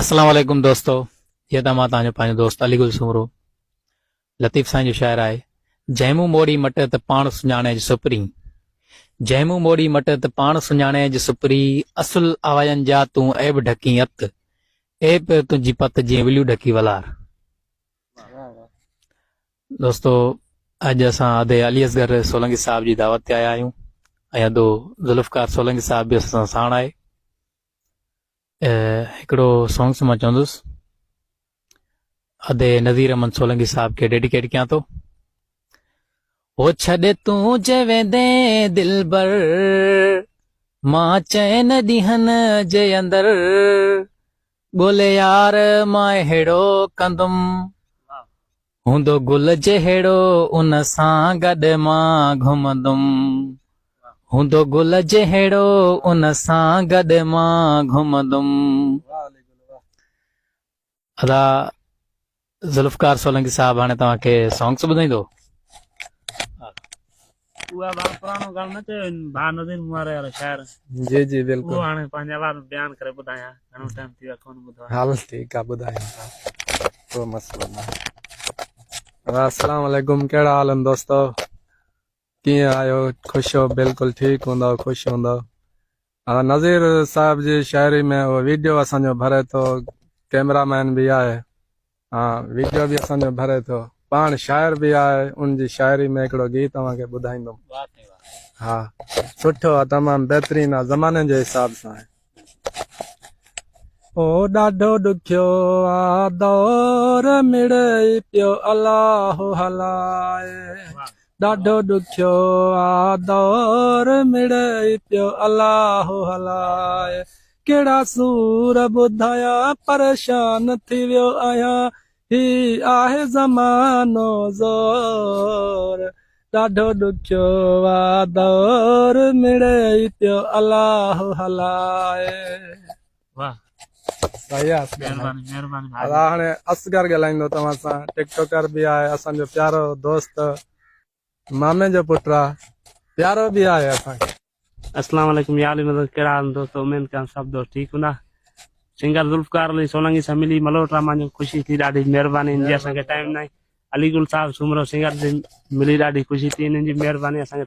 السلام عليڪم دوستو جيئن ته مان توهان جو پنهنجو دوست علي گل سومرو لطيف سائين جو شاعر آهي جنهن مون موڙي مٽ ته پاڻ سڃاڻيج سپرين جنهن مون موڙي مٽ ته پاڻ سڃاڻيج سپرين اصل آواين جا تون عيب ڍڪين ات اي پير تنهنجي پت جيئن وليون ڍڪي ولار. دوستو اڄ اسان ادي علي اصغر سولنگي صاحب جي دعوت تي آيا آهيون ۽ ادو ذوالفقار سولنگي صاحب به اسان سان ساڻ آهي. هڪڙو سونگس مان چوندس ادي نذير احمد سولنگي صاحب کي ڊيڊيڪيٽ ڪيان ٿو. هو ڇڏ تون جي ويندين دلبر مان چئن ڏينهن جي اندر ڳولي يار مان اهڙو ڪندم هوندو گل جهڙو ان سان گڏ مان گهمندم هوندو گل جهڙو ان سان گڏ مان گهمندم. ادا ذوالفقار سولنگي صاحب هاڻي توهان کي سانگس ٻڌائيندو. اها ڀاء پراڻو گانو نه چيو ڀاء نظير مون واري وارو شاعر. جي جي بلڪل. اهو هاڻي پنهنجي آواز ۾ بيان ڪري ٻڌايان گهڻو ٽائيم ٿي ويو آهي ڪونه ٻڌو آهي. هل ٺيڪ آ ٻڌايون ٿا ڪو مسئلو نه آهي. السلام عليڪم ڪهڙا حال آهن دوستو ڪيئن آهيو خوش هو بلڪل ٺيڪ هوندؤ خوش هوندؤ ها نظير صاحب جي شاعري ۾ اهو ويڊيو اسان جو ڀري ٿو ڪيمرا مين به آهي ها ويڊيو به اسان جو ڀري ٿو پاڻ شاعر به آهي ان جي شاعري ۾ هڪڙو گيت اوهان کي ٻڌائيندم ها سٺو آهي تمام بهترين آهي زماني جي حساب سان آهي او ڏاڍو ڏکيو آ دور مڙئي پيو الله هلائي ڏاڍو ڏکيو آ دور مڙئي پيو الله هلائي ڪهڙا سور ٻڌايان پريشان ٿي ويو آهيان هي آهي زمانو زور ڏاڍو ڏکيو آ دور مڙئي پيو الله هلائي. واه صحيح آ اصغر مهرباني مهرباني ڀاء ادا هاڻي اصغر ڳالهائيندو توهان سان ٽڪ ٽاڪر به آهي اسان جو پيارو دوست مامي جو پٽ آ پيارو به آهي اسان کي. اسلام عليڪم يا علي مدد ڪهڙا حال دوستو اميد ڪيان سڀ دوست ٺيڪ هوندا سنگر ذوالفقار علي سولنگي سان ملي ملوٽ رامان جو خوشي ٿي ڏاڍي مهرباني ان جي اسان کي ٽائيم ناهي علي گل صاحب سومرو سنگر جي ملي ڏاڍي خوشي ٿي انهن جي مهرباني اسان کي.